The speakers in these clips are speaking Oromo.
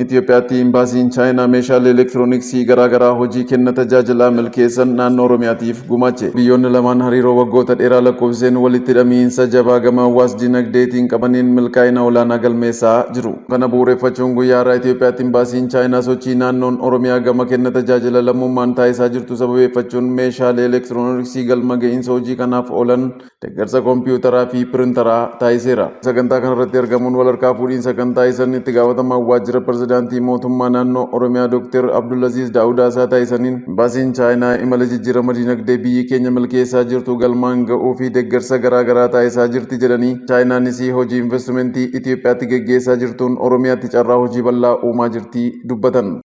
Itoophiyaatti Imbaasiin Chaayinaa meeshaalee elektirooniksii garaagaraa hojii kenna tajaajilaa milkeessan naannoo Oromiyaatiif gumaache. Biyyoonni lamaan hariiroo waggoota dheeraa lakkoofsiseen walitti hidhamiinsa jabaa gama hawaas dinagdeetiin qabaniin milkaa'ina olaanaa galmeessaa jiru. Kana bu'uureffachuun guyyaa har'aa Itoophiyaatti Imbaasiin Chaayinaa sochii naannoon Oromiyaa gama kenna tajaajila lammummaan taasisaa jirtu sababeeffachuun meeshaalee elektirooniksii galma ga'iinsa hojii kanaaf oolan deeggarsa kompiitaraa fi piriintaraa taasiseera. Sagantaa kanarratti argamuun walharkaa fuudhiinsa kan taasisan itti gaafatamaa waajjira pirezidaantii mootummaa naannoo Oromiyaa Dr. Abdulaziz Daawud haasaa taasisaniin, imbaasiin Chaayinaa imala jijjiirama dinagdee biyyi keenya milkeessaa jirtu galmaan ga'uu fi deeggarsa garaa garaa taasisaa jirti jedhanii, Chaayinaanis hojii investimentii Itoophiyaatti geggeessaa jirtuun Oromiyaatti carraa hojii bal'aa uumaa jirti dubbatan.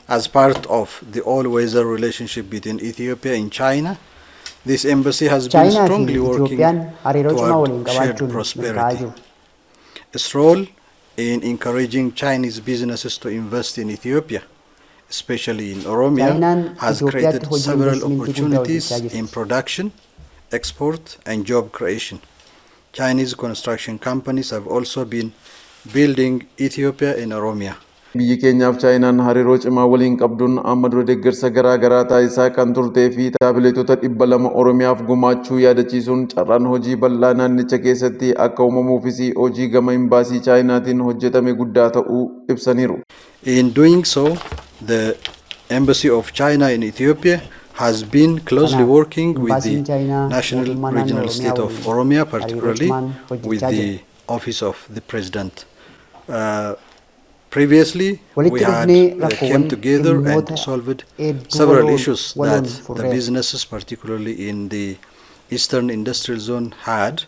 As part of the all-weather relationship between Ethiopia and China, this embassy has been Chaayinaa fi strongly working Itoophiyaan hariiroo cimaa waliin toward shared qabaachuun milkaa'aa prosperity. jiru. Its role in encouraging Chinese businesses to invest in Ethiopia, especially in Oromia, Chaayinaan has Itoophiyaatti created hojii several investimentii guddaa opportunities hojjechaa jirti. in production, export, and job creation. Chinese construction companies have also been building Ethiopia in Oromia. Biyyi keenyaaf Chaayinaan hariiroo cimaa waliin qabduun amma dura deeggarsa garaa garaa taasisaa kan turtee fi taabileetota 200 Oromiyaaf gumaachuu yaadachiisuun, carraan hojii bal'aa naannicha keessatti akka uumamuufis hojii gama imbaasii Chaayinaatiin hojjetame guddaa ta'uu ibsaniiru. In doing so, the Embassy of China in Ethiopia has been closely Kanaaf working with imbaasiin the Chaayinaa National mootummaa naannoo Regional Oromiyaa State of waliin Oromia, hariiroo particularly cimaan with hojjechaa the jira. Office of the President. Previously, we Walitti had dhufnee came rakkoowwan together and dhimmoota solved hedduu several waloon issues waloon that the furreera. businesses, particularly in the Eastern Industrial Zone, had.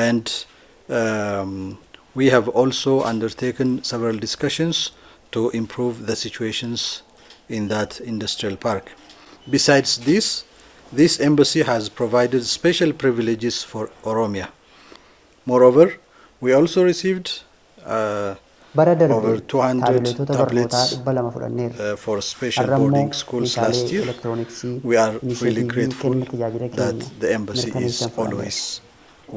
And we have also undertaken several discussions to improve the situations in that industrial park. Besides this, this embassy has provided special privileges for Oromia. Moreover, we also received Bara darbe over 200 taabileetota barnootaa tablets 200 fudhanneerra. For special Har'a immoo boarding schools last meeshaalee year. elektirooniksii We are really initiatiivii grateful kenna tajaajila that keenya the embassy is mirkaneessan fudhanneerra. always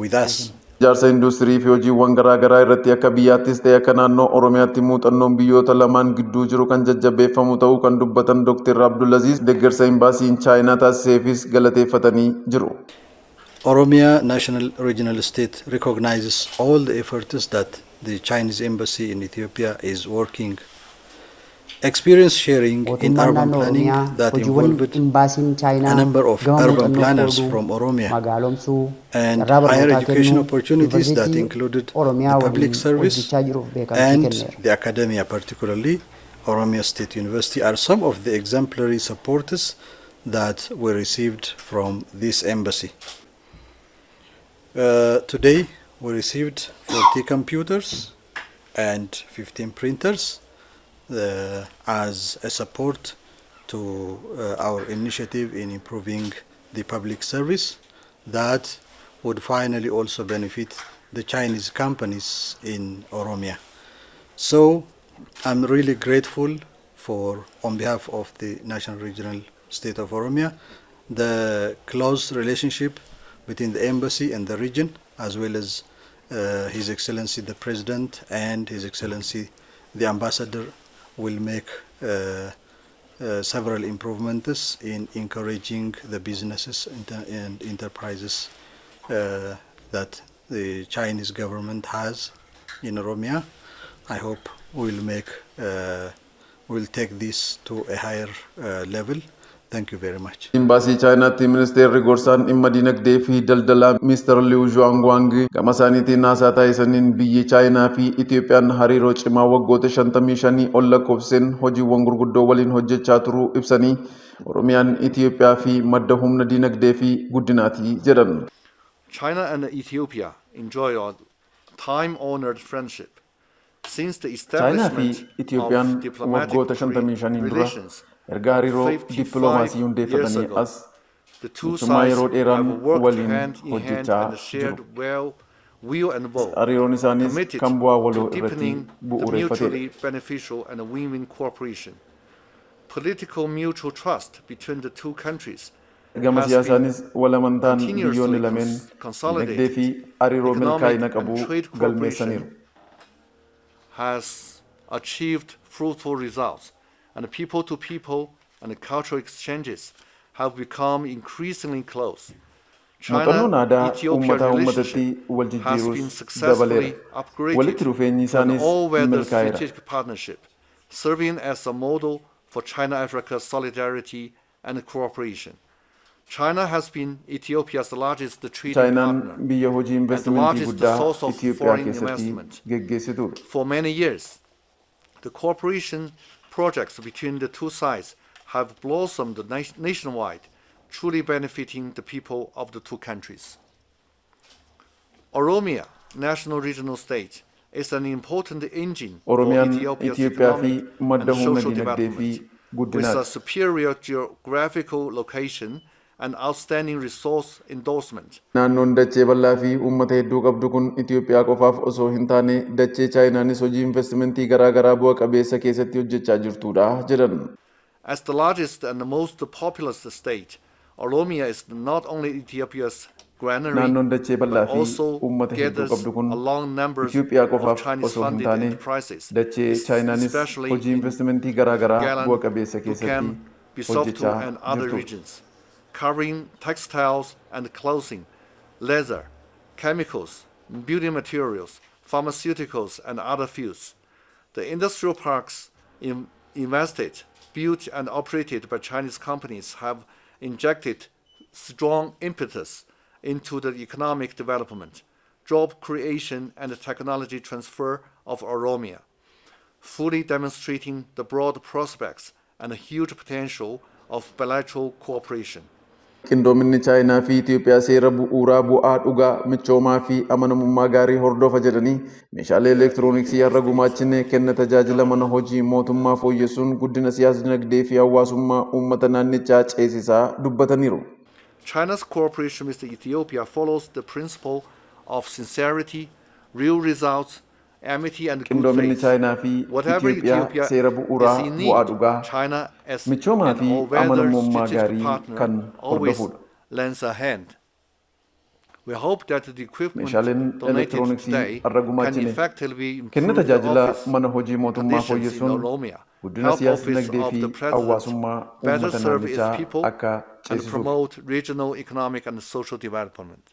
with us. Ijaarsa industirii fi hojiiwwan garaa garaa irratti akka biyyaattis ta'e akka naannoo Oromiyaatti muuxannoon biyyoota lamaan gidduu jiru kan jajjabeeffamu ta'uu kan dubbatan Dr. Abdulaziz, deeggarsa imbaasiin Chaayinaa taasiseefis galateeffatanii jiru. Oromia National Regional State recognizes all the efforts that the Chinese embassy in Ethiopia is working. Experience sharing in Mootummaan urban naannoo planning Oromiyaa that hojiiwwan involved imbaasiin Chaayinaa a number of gama urban muuxannoo planners qooduu, from Oromia magaalomsuu, and carraa higher barnootaa education kennuu, opportunities that yuunivarsiitii included Oromiyaa the public waliin service hojjechaa jiruuf beekamtii and kenneera. the academia, particularly Oromia State University, are some of the exemplary supporters that were received from this embassy. Today we received 40 computers and 15 printers as a support to our initiative in improving the public service that would finally also benefit the Chinese companies in Oromia. So I'm really grateful for, on behalf of the National Regional State of Oromia, the close relationship between the embassy and the region, as well as His Excellency the President and His Excellency the Ambassador, will make several improvements in encouraging the businesses and enterprises that the Chinese government has in Oromia. I hope we'll take this to a higher level. Thank you very much. Imbaasii Chaayinaatti ministeerri gorsaan dhimma dinagdee fi daldalaa Mister Liu Zhuangwang gama isaaniitiin haasaa taasisaniin, biyyi Chaayinaa fi Itoophiyaan hariiroo cimaa waggoota 55 ol lakkoofseen hojiiwwan gurguddoo waliin hojjechaa turuu ibsanii, Oromiyaan Itoophiyaa fi madda humna dinagdee fi guddinaati jedhan. China and Ethiopia enjoy a time-honored friendship. Since the Chaayinaa fi establishment Itoophiyaan of diplomatic waggoota 55 dura relations erga hariiroo 55 dippiloomaasii years hundeeffatanii ago, as the two michummaa sides yeroo dheeraan have worked waliin hand in hand hojjechaa and shared jiru. well, will and woe, Hariiroon isaanis committed kan bu'aa to waloo irratti deepening the bu'uureffatedha. Mutually beneficial and win-win cooperation. Political mutual trust between the two countries Gama has been siyaasaanis wal amantaan biyyoonni continuously lameen dinagdee consolidated. Fi hariiroo Economic milkaa'ina and qabu trade galmeessaniiru. cooperation has achieved fruitful results, and people-to-people and cultural exchanges have become increasingly close. Muuxannoon aadaa China-Ethiopia uummataa uummatatti relationship wal has been jijjiiruus successfully dabaleera. upgraded Walitti dhufeenyi to an isaanis all-weather milkaa'eera. strategic partnership, serving as a model for China-Africa solidarity and cooperation. China has been Ethiopia's largest trading Chaayinaan partner biyya hojii and the investimentii largest guddaa source of Itoophiyaa foreign keessatti investment. geggeessituudha. For many years, the cooperation projects between the two sides have blossomed nationwide, truly benefiting the people of the two countries. Oromia National Regional State is an important engine for Oromiyaan Ethiopia's Itoophiyaa fi economic madda and humna social dinagdee fi development. With a guddinaati. superior geographical location and outstanding resource endorsement, Naannoon dachee bal'aa fi uummata hedduu qabdu kun Itoophiyaa qofaaf osoo hin taane dachee Chaayinaanis hojii investimentii garaa garaa bu'a qabeessa keessatti hojjechaa jirtudha jedhan. As the largest and the most populous state, Oromia is not only Ethiopia's granary, Naannoon dachee bal'aa but fi also uummata hedduu gathers qabdu kun a long numbers Itoophiyaa of qofaaf osoo hin Chinese-funded taane enterprises, dachee Chaayinaanis especially hojii in investimentii garaa garaa Galan, bu'a qabeessa keessatti Dukem, Bisoftu, hojjechaa and other jirtudha. regions, covering textiles and clothing, leather, chemicals, building materials, pharmaceuticals, and other fields. The industrial parks invested, built, and operated by Chinese companies have injected strong impetus into the economic development, job creation, and technology transfer of Oromia, fully demonstrating the broad prospects and huge potential of bilateral cooperation. Qindoominni Chaayinaa fi Itoophiyaa seera bu'uuraa bu'aa dhugaa michoomaa fi amanamummaa gaarii hordofa jedhanii, meeshaalee elektirooniksii har'a gumaachine kenna tajaajila mana hojii mootummaa fooyyessuun guddina siyaas dinagdee fi hawaasummaa uummata naannichaa ceesisaa dubbataniiru. China's cooperation with Ethiopia follows the principle of sincerity, real results, amity, and good Qindoominni faith. Chaayinaa fi Whatever Itoophiyaa Ethiopia seera bu'uuraa is in bu'aa need, dhugaa China as michoomaa an fi all-weather amanamummaa strategic gaarii partner kan always hordofudha. lends a hand. We hope that the equipment Meeshaaleen donated elektirooniksii today har'a can gumaachine effectively kenna improve the tajaajila office mana hojii mootummaa conditions in fooyyessuun Oromia, guddina help siyaas office dinagdee of fi the president hawaasummaa better uummata serve its naannichaa people akka and ceesisuuf. promote regional economic and social development.